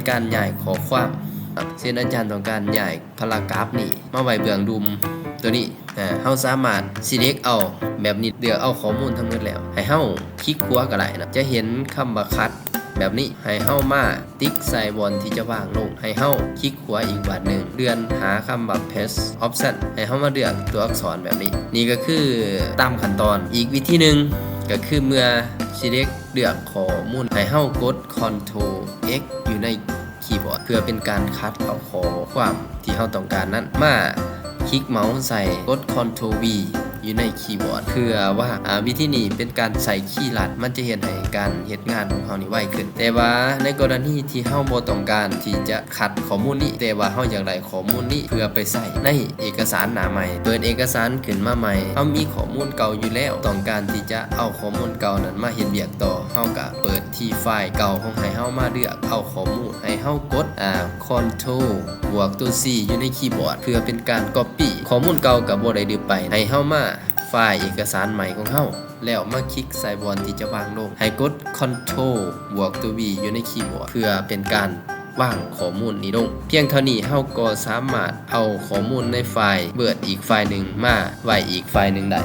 ການຍ້າຍຂໍ້ຄວາມ. ເຊັ່ນ ອາຈານຕ້ອງການຍ້າຍພາຣາກຣາຟນີ້ມາໄວ້ເບື້ອງລຸ່ມຕົວນີ້ ອາ ເຮົາສາມາດ select ເອົາແບບນີ້, ເລືອກເອົາຂໍ້ມູນທັງໝົດແລ້ວ ໃຫ້ເຮົາຄລິກຂວາກໍໄດ້ນະ, ຈະເຫັນຄຳວ່າ cut ແບບນີ້. ໃຫ້ເຮົາມາຕິກໃສ່ບ່ອນທີ່ຈະວາງລົງ, ໃຫ້ເຮົາຄລິກຂວາອີກບາດໜຶ່ງ, ເລື່ອນຫາຄຳວ່າ paste option, ໃຫ້ເຮົາມາເລືອກຕົວອັກສອນແບບນີ້. ນີ້ກໍຄືຕາມຂັ້ນຕອນ. ອີກວິທີໜຶ່ງກໍຄືເມື່ອ select ເລືອກຂໍ້ມູນ, ໃຫ້ເຮົາກົດ Ctrl X ຢູ່ໃນຄີບອດ ເພື່ອເປັນການຄັດເອົາຂໍ້ຄວາມທີ່ເຮົາຕ້ອງການນັ້ນມາ. ຄລິກເມົາສ໌ໃສ່ ກົດ Ctrl V ຢູ່ໃນຄີບອດ ເພື່ອວ່າ ອາ ວິທີນີ້ເປັນການໃສ່ຄີລັດ, ມັນຈະເຮັດໃຫ້ການເຮັດງານຂອງເຮົານີ້ໄວຂຶ້ນ. ແຕ່ວ່າໃນກໍລະນີທີ່ເຮົາບໍ່ຕ້ອງການທີ່ຈະຄັດຂໍ້ມູນນີ້, ແຕ່ວ່າເຮົາຢາກໄດ້ຂໍ້ມູນນີ້ເພື່ອໄປໃຊ້ໃນເອກະສານໜ້າໃໝ່, ເປີດເອກະສານຂຶ້ນມາໃໝ່, ເຮົາມີຂໍ້ມູນເກົ່າຢູ່ແລ້ວ, ຕ້ອງການທີ່ຈະເອົາຂໍ້ມູນເກົ່ານັ້ນມາເຮັດວຽກຕໍ່, ເຮົາກະເປີດທີ່ໄຟລ໌ເກົ່າຂອງໃຫ້ເຮົາມາເລືອກເອົາຂໍ້ມູນ, ໃຫ້ເຮົາກົດ ອາ Ctrl ບວກຕົວ C ຢູ່ໃນຄີບອດ ເພື່ອເປັນການ copy. ຂໍ້ມູນເກົ່າກໍບໍ່ໄດ້ດຶບໄປ, ໃຫ້ເຮົາມາໄຟລ໌ເອກະສານໃໝ່ຂອງເຮົາ ແລ້ວມາຄລິກໃສ່ບ່ອນທີ່ຈະວາງລົງ, ໃຫ້ກົດ Ctrl ບວກຕົວ V ຢູ່ໃນຄີບອດ ເພື່ອເປັນການວາງຂໍ້ມູນນີ້ລົງ. ພຽງເທົ່ານີ້ເຮົາກໍສາມາດເອົາຂໍ້ມູນໃນໄຟລ໌ Word ອີກໄຟລ໌ໜຶ່ງມາໄວ້ອີກໄຟລ໌ໜຶ່ງໄດ້.